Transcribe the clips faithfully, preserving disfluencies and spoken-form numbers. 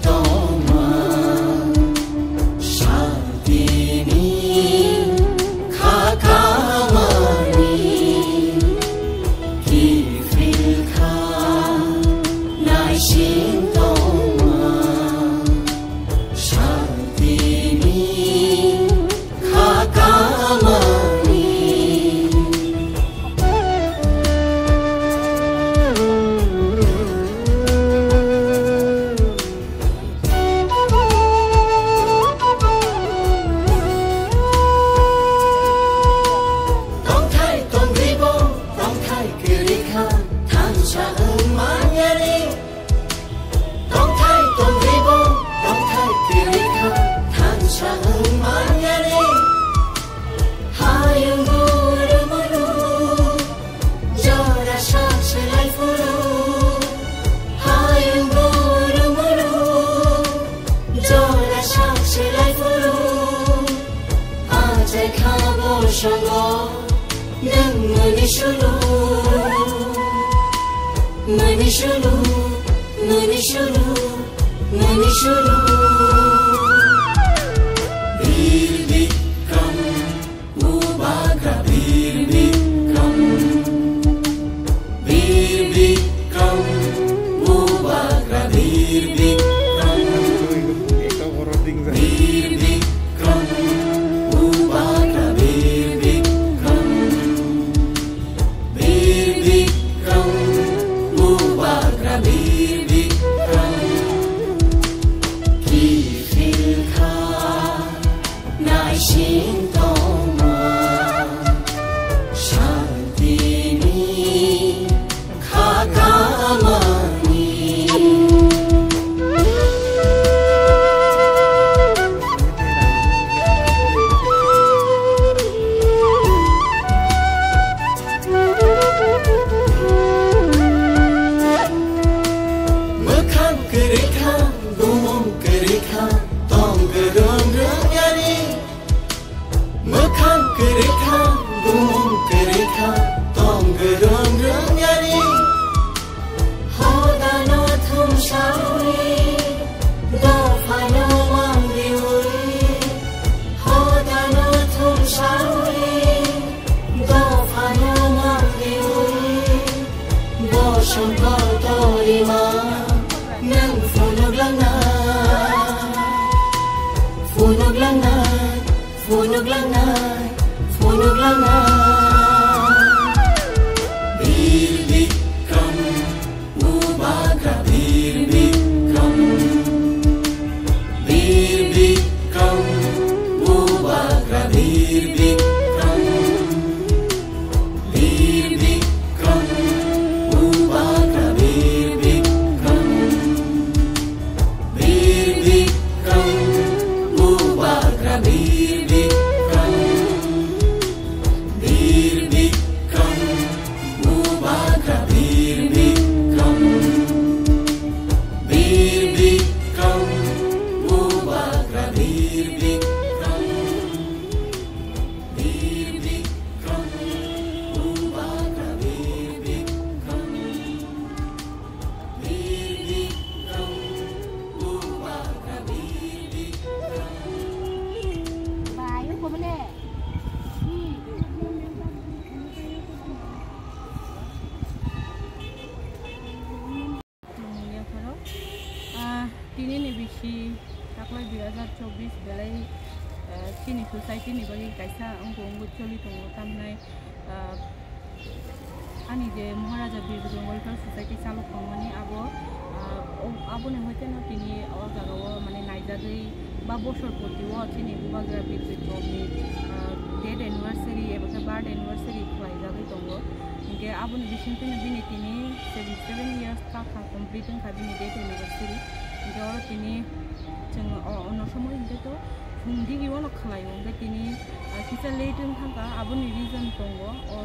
Tongma, santini kha kamani kiphil kha, naising tongma, santini kha kamani. Tongthai tongribo, tongthai kwrwi kha, thansa wng manyani. Tongthai tongribo, tongthai kwrwi kha, thansa wng manyani. Hayung guru muru, jora sak selai phuru. Hayung guru muru, jora sak selai phuru. Ajai kha bosongo, nwng muni sulu. Muni sulu, muni sulu, muni sulu. Bir Bikram, Ubagra Bir Bikram, Bir Bikram, Ubagra Bir Bikram, Bir Bikram, Ubagra Bir Bikram, Bir Bikram, Ubagra Bir Bikram, kiphil kha. Naising tongma, santini kha kamani. Mwkhang kwrwi kha, bumung kwrwi kha, tong kwrwng rwngyani. Mwkhang kwrwi kha, bumung kwrwi kha, tong kwrwng rwngyani. Hodano thumsawi, dophano mangriwi. Hodano thumsawi, dophano mangriwi. Bosong kotorima, nwng phunuk langnai, phunuk langnai. Phunuk langnai, phunuk langnai. Bir Bikram, Ubagra Bir Bikram. Bir Bikram, Ubagra Bir Bikram. Bir Bikram, Ubagra Bir Bikram. Bir Bikram, Ubagra Bir Bikram. Bir Bikram, Ubagra Bir Bikram. Bir Bikram, Ubagra Bir Bikram. Bir Bikram, Ubagra Bir Bikram. Bir Bikram, Ubagra Bir Bikram. Khulumya pharo. Ah, tini ni bisi taklai dui hazar chobbish belai, ah, chini society ni bagwi kaisa wngkuk wngwi choli tongo, tamhinai, ah, ani je Maharaja Bir Bikram Welfare Society chalok tongmani abo, ah, o-, aboni hoiteno tini o jagao mane naijagwi ba bosor proti o chini Bubagra Bir Bikram ni, ah, death anniversary eba khe birth anniversary khlaijagwi tongo. Hinkhe aboni bisingtwi bini tini seventy seven years. Kakha complete wngkha bini death anniversary. Hinkhe oro tini chwng o, ono somoi hinkhe to phung digi ono khlaio, hinkhe tini, ah, kisa late wng thangkha, aboni reason tongo. O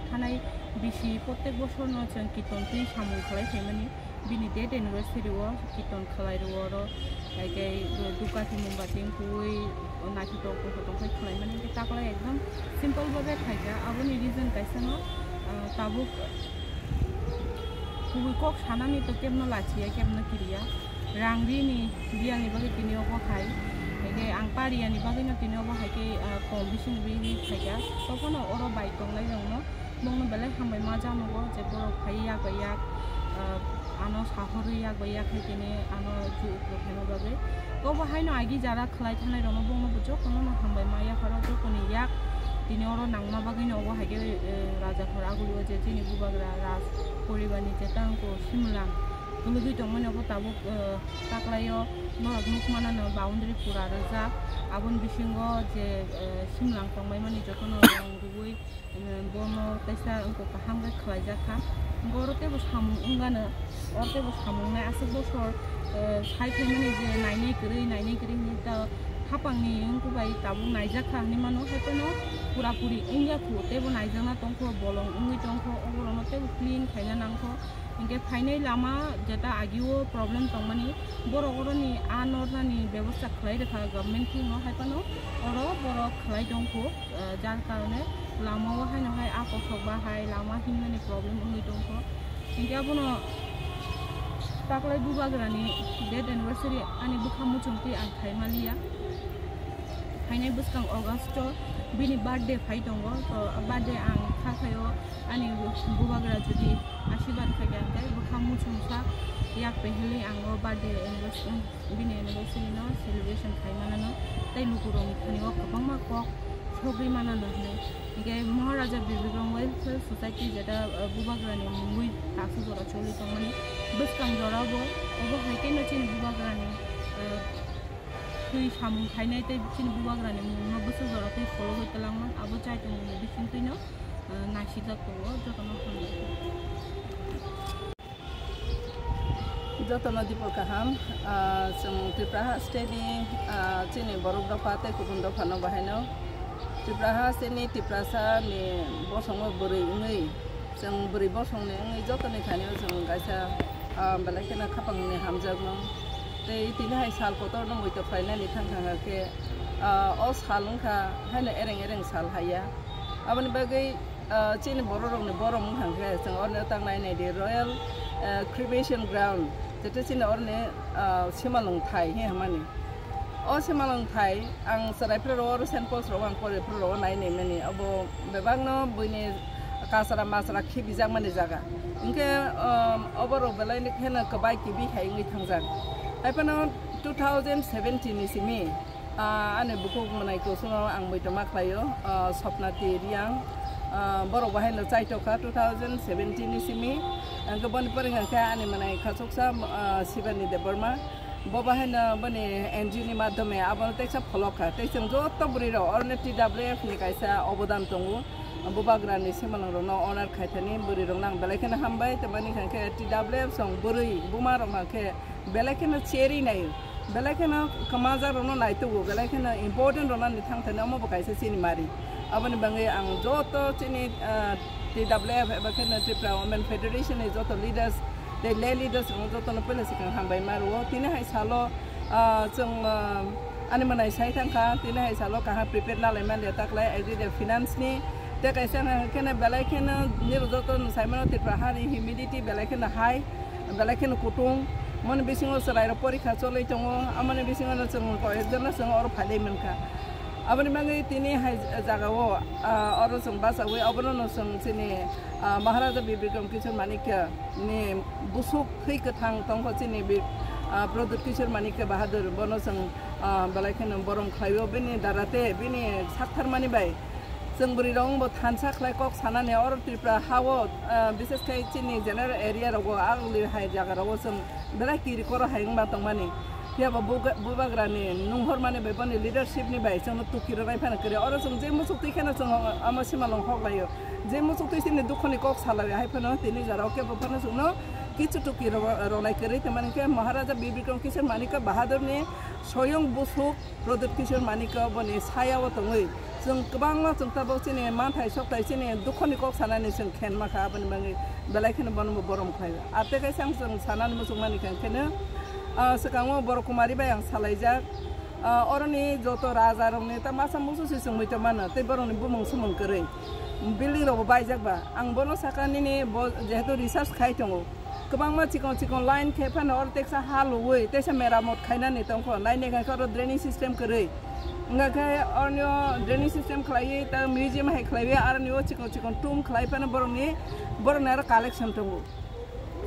thanai bisi protek bosorno chwng kiton twi samung khlai phaimani, bini death anniversary o kiton khlai rwo oro, haikhe duka twi mombati wngkui naithotok tongthok tongthok khlai mani, hinkhe taklai ekdom simple babe khlaikha. Aboni reason kaisano, ah, tabuk Kubui kok sanani to kebno lachiya, kebno kiriya. rang rini biyalni bagwi tini obo hai, hwnkhe ang pariyani bagwino tini obo hai khe, ah, kom bisingni bini phaikha. Tophano oro bai tongnai rokno bongno belai hambai ma janugo je borok phai yak bai yak, ah, ano sahorwi yak bai yak hai tini ano ju uklo khaima bagwi. Tobo haino agi jara khlai thanai rokno bongno bo jotono no hambai ma yapharo jotoni yak tini oro nangma bagwino obo hai khe, eh, Rajakhor agulio je chini bubagra Raj poribarni je tangko Simlang kwlwgwi tongmani obo tabuk, eh, taklaio norok nukmanano boundary pura rijak. Aboni bisingo je, eh, Simlang tongbaimani jotono rong rwui, eh, bono teisa wngkha kaham khe khlaijakha. Hwnkhe oro teibo samung wngano, oro teibo samung nai aswk bosor, eh, sai phaimani je nainai kwrwi, nainai kwrwi hinwi ta hapangni wngkha bai tabuk naijakha hinwi mano, hai phano pura puri wngya khu teibo naijakna tongkho, bolong wngwi tongkho, oborokno teibo clean khaina nangkho. Hinkhe phainai lama jeta agio problem tongmani, borok oroni a nornani bebosta khlai rwkha government thwngno, hai phano oro borok khlai tongkho, eh, jar karone lama o haino hai a kothok ba hai lama himnani problem wngwi tongkho. Hinkhe abono taklai bubagrani death anniversary ani bwkha muchungtwi ang khai maliya. Phainai bwskang August o bini birthday phai tongo, to birthday ang kha khaio ani bubagra jodi asirwad khaikha hwnkhe bwkha muchungsa yak pehilwi ang o birthday anniversary, bini anniversary no celebration khai manano tei lukurokni thani o kwbangma kok sogwi manano hinwi. Hinkhe Maharaja Bir Bikram Welfare Society jeta, uh, bubagrani mungwi taksuk jora choli tongmani bwskang jora bo obo hai khe no chini bubagrani, uh, twi samung khainai tei chini bubagrani mungno bwswk jora twi phologwi twlangmani abo chaitung mungni bisingtwino, uh, naisijak tongo jotono hambai. Jotono dipor kaham, ah, chwng Tripura haste ni, ah, chini borok dopha tei kubun dopha no bahaino Tripura haste ni Tiprasa ni bosongo bwrwi wngwi chwng bwrwi bosong ni wngwi jotoni thani o chwng kaisa, ah, belai kheno khapang ni hamjakmung tei tini hai sal kotor no muitok khlainani thang thang khe, ah, o sal wngkha haino ereng ereng sal haiya. Aboni bagwi, ah, chini bororokni borom wngkha khe chwng oroni tangnai naidi Royal, ah, Cremation Ground, jeto chini oroni, ah, Simalwng thai hinwi hwnmani. O Simalwng thai ang chwrai phre oro Saint Paul's rogo ang pore phre rogo nai naimani. Abo bebakno buini kasra masra khibijakmani jaga. Hinkhe, um, oborok belai kheno kwbai kibi hai wngwi thangjak. Haiphano two thousand seventeen ni simi, ah, ani bukhuk mwnai kusuno ang muitoma khlaio, ah, Sopnati Riang, ah, borok bahaino chaitokha two thousand seventeen ni simi. Hwnkhe boni pore hwnkhe ani mwnai khachuksa, ah, Shivani Debbarma. Bo bahaino boni N G O ni madhyome abono teksa pholok kha. Tei chwng joto bwrwi rok oroni T W F ni kaisa obodan tongo. Bubagrani simalwng rokno honor khaithani bwrwi rokno ang belai kheno hambai. Tamani hwnkhe T W F song bwrwi buma rok hwnkhe belai kheno cherwi naio, belai kheno kwmajak rokno naitugo, belai kheno important rokno ni thang thani omo bo kaisa chini mari. Aboni bagwi ang joto chini, ah, T W F eba kheno Tripura Women Federation ni joto leaders tei lay leaders rokno jotono puila swkang hambai ma rwo. Tini hai salo, ah, chwng, ah, ani mwnai sai thang kha, tini hai salo kaham prepare na lai man de taklai agri de finance ni tei kaisa hwnkhe belai kheno nirok joto sai mano Tripura ha ni humidity belai kheno high. Belai kheno kutung, moni bisingo chwrairok porikha cholwi tongo, amoni bisingo no chwng koyekjono chwng oro phailai mankha. Aboni bagwi tini hai jagao, ah, oro chwng bachawi obono no chwng chini, ah, Maharaja Bir Bikram Kishore Manikya ni busuk thwi kwthang tongkho chini bi-, ah, Pradyut Kishore Manikya Bahadur, bono chwng, ah, belai kheno borom khlaio, bini darate bini saktharmani bai. Chwng bwrwi rok wngbo thansa khlai kok sanani oro Tripura hao, ah, bises khai chini general area rogo agli hai jaga rogo chwng belai kiri koro hai wngma tongmani. Phiya bo buga-, bubagrani nunghormani bai boni leadership ni bai chwngno tuki rwnai phano kwrwi. Oro chwng je muchuk twi kheno chwng omo simalwng hok laio. Je muchuk twi chini dukhoni kok salaio hai phano tini jora o kebo phano chwngno kichu tuki ro-, rwnai kwrwi. Tamani khe Maharaja Bir Bikram Kishore Manikya Bahadur ni soyong busuk Pradyut Kishore Manikya boni saya o tongwi chwng kwbangma chwng tabuk chini manthai sokthai chini dukhoni kok sanani chwng khenma kha, aboni bagwi belai kheno bono bo borom khlai. Ate kaisa ang chwng sanani muchungmani khe kheno, ah, swkango Borok Kumari bai ang salaijak. Ah, oroni joto raja rokni ta masa musu se chwngwi tongmano tei borokni bumung sumung kwrwi. Building rokbo baijak ba. Ang bono saka nini bo jehetu research khai tongo. Kwbangma chikon chikon line khe phano oro teksa ha luwi, teksa meramot khainani tongkho, nainai khe oro drainage system kwrwi. Wngkha khe orno drainage system khlaiwi, ta museum hai khlaiwi, aroni o chikon chikon tomb khlai phano borokni, borokni aro collection tongo.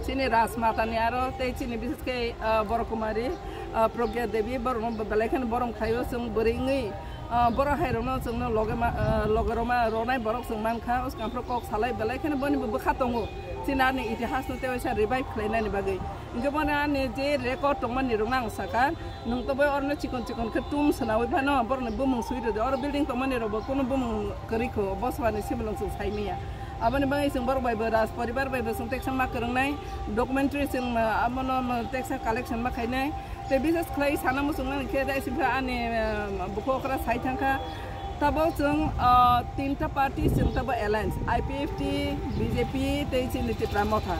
Chini Rajmatani aro tei chini bises khe, ah, Borokumari, ah, Pragya Devi, borokno belai kheno borom khlaio, chwng bwrwi wngwi, ah, borok hai rokno chwngno loge ma, ah, loge roma ronai borok chwng mankha, uskang phro kok salai belai kheno boni bo bwkha tongo. Chini ani itihasno tei waisa revive khlainani bagwi. Hingke bono ani je record tongmani rokno ang sakha, nwng to bai orno chikon chikon khe tomb swnawi phano borokni bumung swi rwdi. Oro building tongmani rokbo kuno bumung kwrwi kho, boswani sibolong chwng sai manya. Aboni bagwi chwng borok bai bo Raj poribar bai bo chwng teksa ma kwrwngnai, documentary chwng, ah, abono, ah, teksa collection ma khainai. Tei bises khlai sana muchung nani khe dai sibra ani, ah, bukhu okra sai thangkha. Tabok chwng, ah, tinta party chwng tabok alliance, I P F T, B J P tei chini Tipra Motha.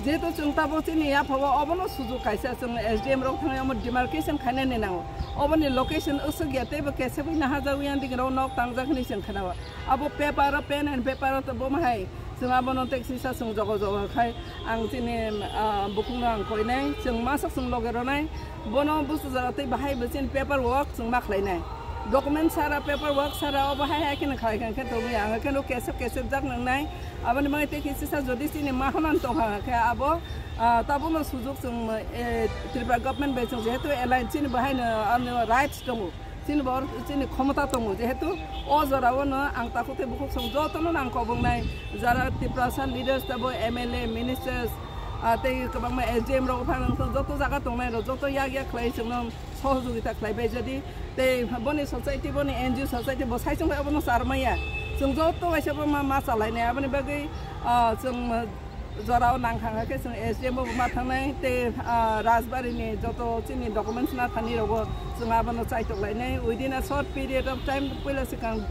Jehetu chwng tabok chini yapha o obono sujuk kaisa chwng S D M rok thangwi omo demarcation khainani nango. Oboni location usuk ya teibo kesebwi nahajagwi yang digi rok nok tangjak hinwi chwng khnao. Abo paper o, pen and paper o to bo mahai. Chwng abono tei sisa chwng jogo jogo khai ang chini, ah, bukhukno ang koinai. Chwng masa chwng loge ronai. Bono busu jora tei bahai bo chini paper work chwng ma khlainai. Document sara, paper work sara, obo hai hai kheno khlai kha khe tongwi ang kheno kesep kesep jak nangnai. Aboni bagwi tei khe sisa jodi chini mahanan tongkha khe abo, ah, tabono sujuk chwng, eh, Tripura government bai chwng jehetu alliance chini bahaino ano rights tongo. Chini bo, chini khomota tongo, jehetu o jora o no ang takhuk tei bukhuk song joto no ang kobong nai, jara Tiprasa leaders tabo M L A, ministers, ah, tei kwbangma S D M rok phano joto jaga tongnai rok joto yak yak khlai chwng no sohojogita khlai bai jadi tei boni society, boni N G O society bo sai chwng bai obono char maya chwng joto waisa bo ma, ma chalai nai aboni bagwi, ah, chwng jorao nang thang khe chwng S D M bo ma thangnai tei, ah, Rajbari ni joto chini documents na thani rogo chwng abono chaitok lainai. Within a short period of time puila swkang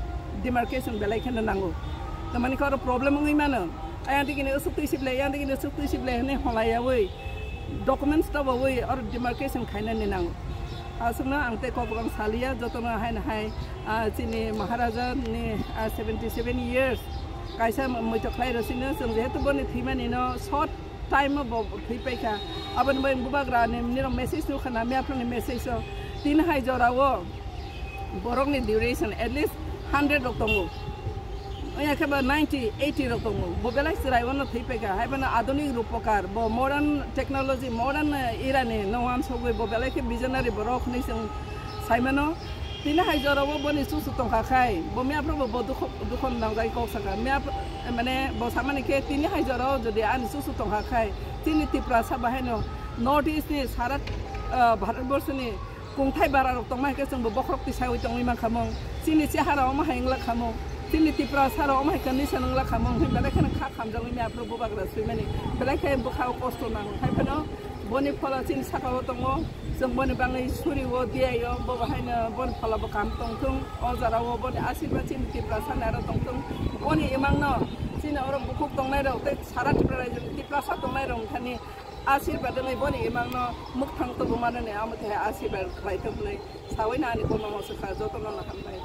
demarcation belai kheno nango. Tamani khe oro problem wngwi mano. Ayang digi ni usuk twi siblai, ayang digi ni usuk twi siblai hwnwi holai yawi documents tobawi oro demarcation khainani nango. Aswkno ang tei kok rang saliya, jotono haino hai, ah, chini Maharaja ni, ah, seventy seven years kaisa muitok khlai rw sino, chwng jehetu boni thwimani no short time o bo thwi paikha. Aboni bai bubagra ni nirok message rw khana, miyaphru ni message o tin hai jora o borok ni duration at least hundred rok tongo. Oya khe ba ninety, eighty rok tongo. Bo belai chwrai wano thwi paikha. Hai phano adhunik rupokar, bo modern technology, modern, eh, era ni no wansogwi bo belai khe visionary borok hwnwi chwng sai mano. Tini hai jora o boni chuchu tongkha khai, bo miyaphru bo, bo dukho, dukho nangjai kok sakha. Miyaph-, mane bo samani khe tini hai jora o jodi ani chuchu tongkha khai, chini Tiprasa bahaino North East ni sara, eh, Bharat Borso ni kungthai bara rok tongma hai khe chwng bo bokhorok tisaiwi tongwi mankha mung. Chini chehara omo hai wngla kha mung. Chini Tiprasa rok omo hai condition wngla kha mung. Hwnwi belai kheno kha khamjagwi miyaphru bubagra swimani. Belai khe bwkha o kosto nango. Hai phano boni phola chini saka o tongo. Chwng boni bagwi suri o diyai o. Bo bahaino boni phola bo kaham tongthung. O jora o boni asirba chini Tiprasa ni aro tongthung. Boni imang no chini oro bukhuk tongnai rok tei sara Tripura rajyo ni Tiprasa tongnai rok thani asirba dwngwi boni imang no mwkhang tubu manani amo khe asirba khlai thung hwnwi sawi na ani kono mosokha jotono no hambai.